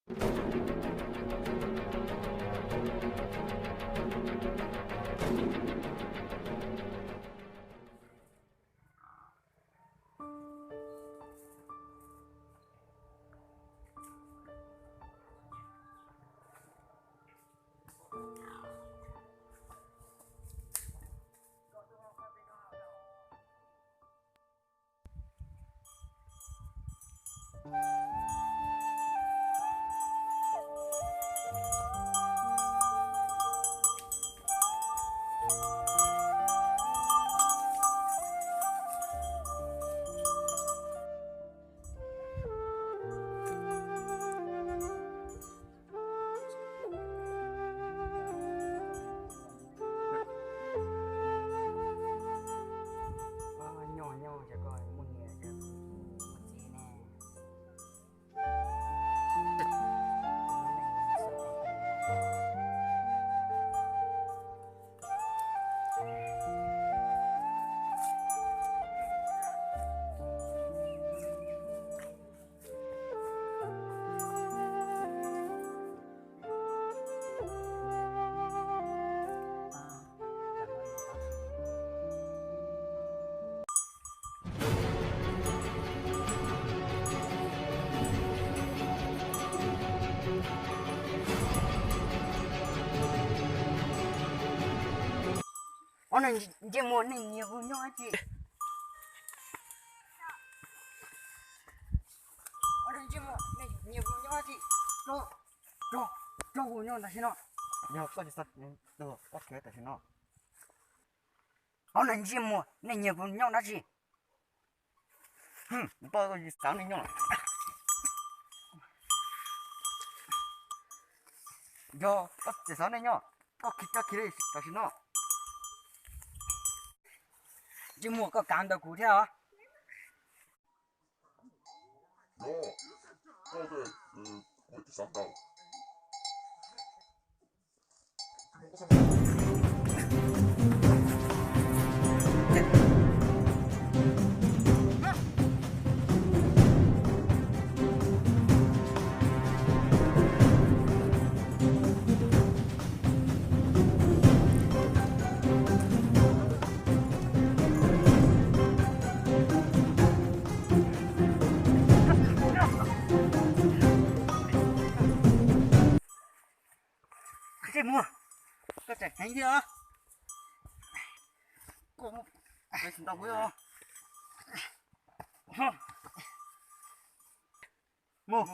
Nyob nyob ces koj muaj niam ces muaj txiv ne. Ob niag ntsej muag, nej nyias hu nyob dab tsi? Ob niag ntsej muag, nej nyias hu nyob dab tsi? Tso, tso, tso hu nyob tam sim no. Yog koj tsis xav tuag, koj khiav tam sim no. Ob niag ntsej muag, nej nyias hu nyob dab tsi? Npawg, koj tsis xav nej nyob. Yog koj tsis xav nej nyob, koj khiav, koj khiav li tam sim no. Ntsej muag, koj kav ntawm kuv thiab os. Ntsej muag, koj tseem heev thiab os. Mus.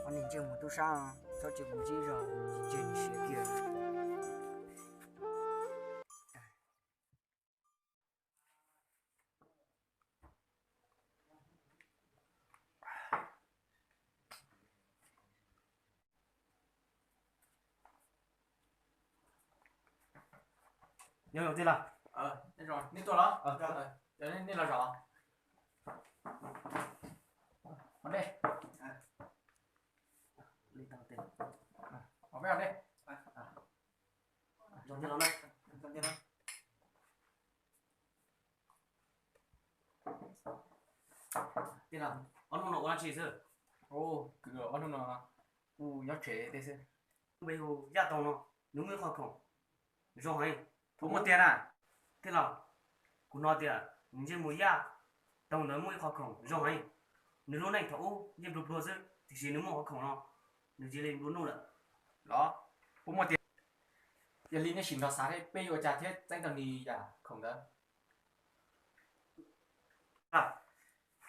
Ob niag ntsej muag tub sab, txhob cia kuv ntsib zog, tseg nws siav kiag. Yog tij laug, nej tuaj los? Nej los zov. Ua dej. Ua dej. Tij laug, ob hnub no ua dab tsi xwb? Ob hnub no kuv nyob tsev tej xwb. Npe hu Yaj Toog no, nws muaj ib qho khoom zoo heev. Puas muaj tiag na? Tij laug, kuv hnov tias nws ntsej muag Yaj Toog ntawd muaj ib qho khoom zoo heev. Nws lub neej thaum ub yeej pluag pluag xwb, tiam sis nws muaj qhov khoom no, nws cia li nplua nuj lawm. Los, puas muaj tiag? Yog li nej sim nrog xav seb peb yuav ua cas thiaj txeeb tau nws yam khoom ntawd.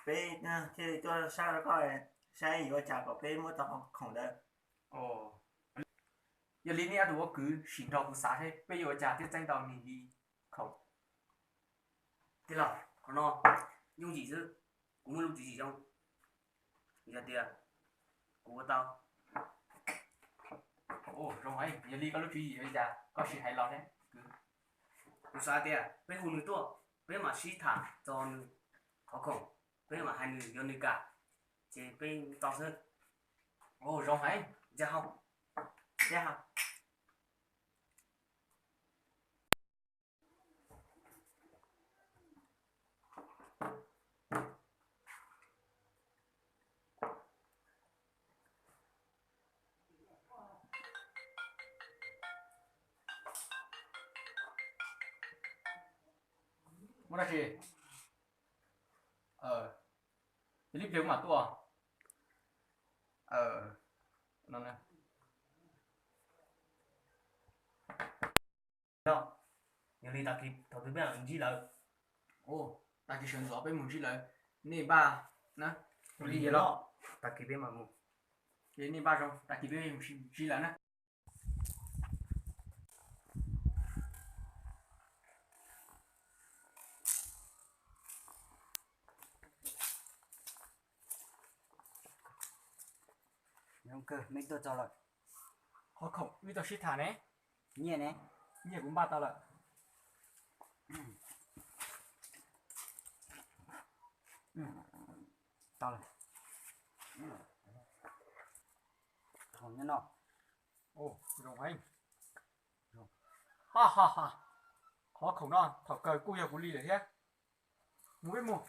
Peb thiaj li tuaj sab rau koj saib yuav ua cas kom peb muab tau qhov khoom ntawd. Yog li nej ob tug ua kwv sim nrog kuv xav seb peb yuav ua cas thiaj txeeb tau nws li khoom. Tij laug, qhov no yooj yim xwb, kuv muaj lub tswv yim zoo. Yog tias kuv ua tau. Ua zoo heev, yog li koj lub tswv yim ua cas koj sim hais los thiab? Kuv xav tias peb hu nws tuaj, peb mam sib tham txog nws qhov khoom, peb mam hais nws yuav nws kam, ces peb tau xwb. Ua zoo heev, ntsia hauv, ntsia hauv. Muaj dab tsi? Ib pliag kuv mam tuaj. Yog li tag kis thaum twg peb mam ntsib lawv? Tag kis sawv ntxov peb mus ntsib lawv. Nej npaj na. Ua li los, tag kis peb mam mus. Ces nej npaj zoo, tag kis peb mus ntsib lawv na. Zoo kawg, nej tuaj txog lawm. Qhov khoom wb tau sib tham ne. Nyiaj ne? Nyiaj kuv npaj tau lawm. Tau lawm. Khoom nyob no. Zoo heev. Ha ha ha. Qhov khoom no thaum kawg kuj yog kuv li lawm thiab. Mus peb mus.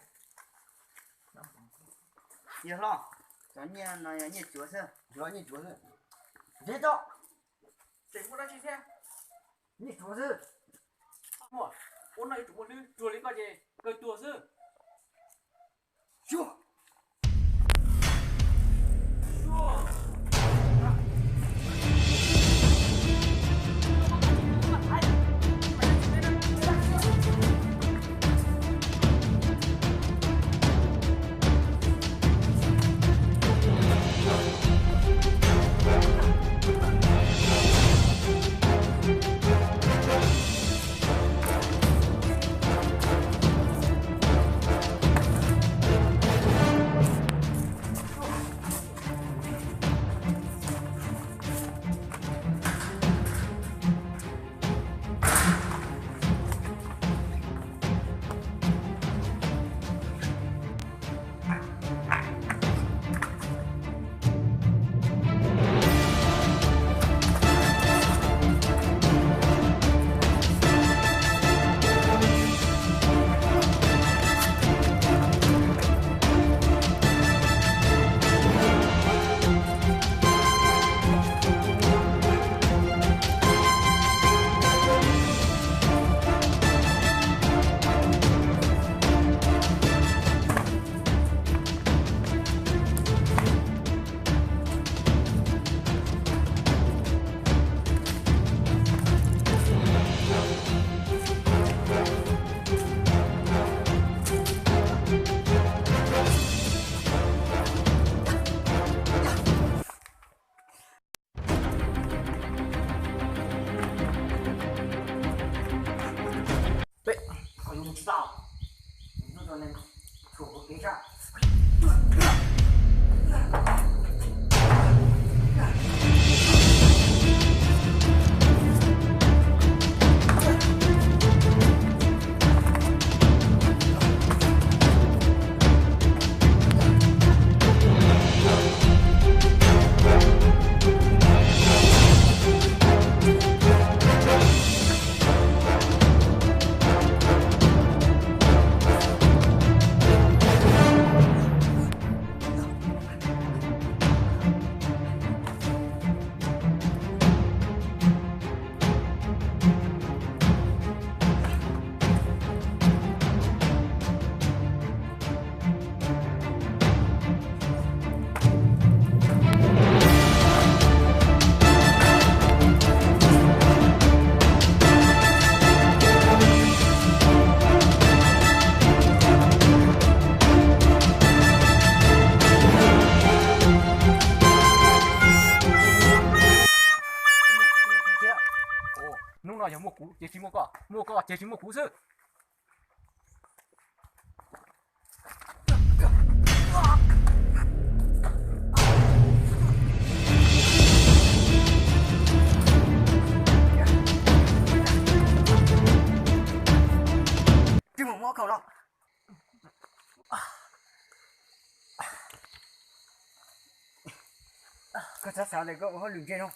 Yog hlob, cov nyiaj no yog nyiaj tsuav xwb. Tsuav nyiaj tsuav xwb. Ntsib tso. Tseem muaj dab tsi thiab? Nyiaj tsuav xwb. Muaj, ua no yuav tsum muaj hlwb, tsuag li koj ces kawg tuag xwb. Hnub no yog muaj kuv ces tsis muaj koj, muaj koj ces tsis muaj kuv xwb. Koj xav xav ntawm koj ua hauj lwm ntse no.